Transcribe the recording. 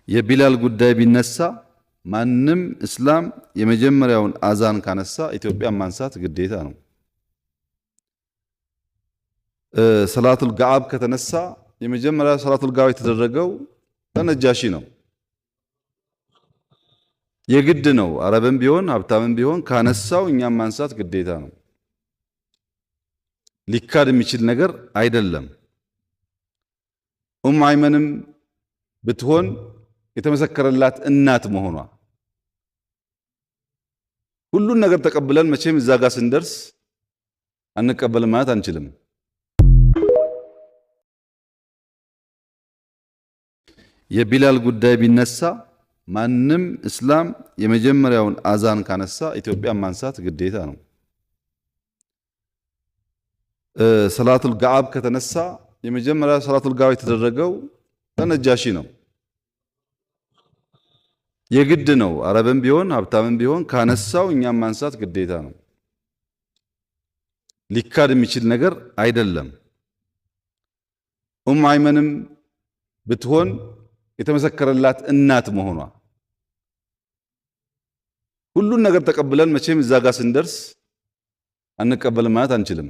የቢላል ጉዳይ ቢነሳ ማንም እስላም የመጀመሪያውን አዛን ካነሳ ኢትዮጵያን ማንሳት ግዴታ ነው። ሰላቱል ገዓብ ከተነሳ የመጀመሪያ ሰላቱል ገዓብ የተደረገው ለነጃሺ ነው። የግድ ነው። አረብም ቢሆን ሀብታምም ቢሆን ካነሳው እኛም ማንሳት ግዴታ ነው። ሊካድ የሚችል ነገር አይደለም። ኡም አይመንም ብትሆን የተመሰከረላት እናት መሆኗ ሁሉን ነገር ተቀብለን መቼም እዛ ጋር ስንደርስ አንቀበልም ማለት አንችልም። የቢላል ጉዳይ ቢነሳ ማንም እስላም የመጀመሪያውን አዛን ካነሳ ኢትዮጵያን ማንሳት ግዴታ ነው። ሰላቱል ገዓብ ከተነሳ የመጀመሪያ ሰላቱል ገዓብ የተደረገው ለነጃሺ ነው። የግድ ነው። አረብም ቢሆን ሀብታምም ቢሆን ካነሳው እኛም ማንሳት ግዴታ ነው። ሊካድ የሚችል ነገር አይደለም። ኡም አይመንም ብትሆን የተመሰከረላት እናት መሆኗ ሁሉን ነገር ተቀብለን መቼም እዛ ጋር ስንደርስ አንቀበልም ማለት አንችልም።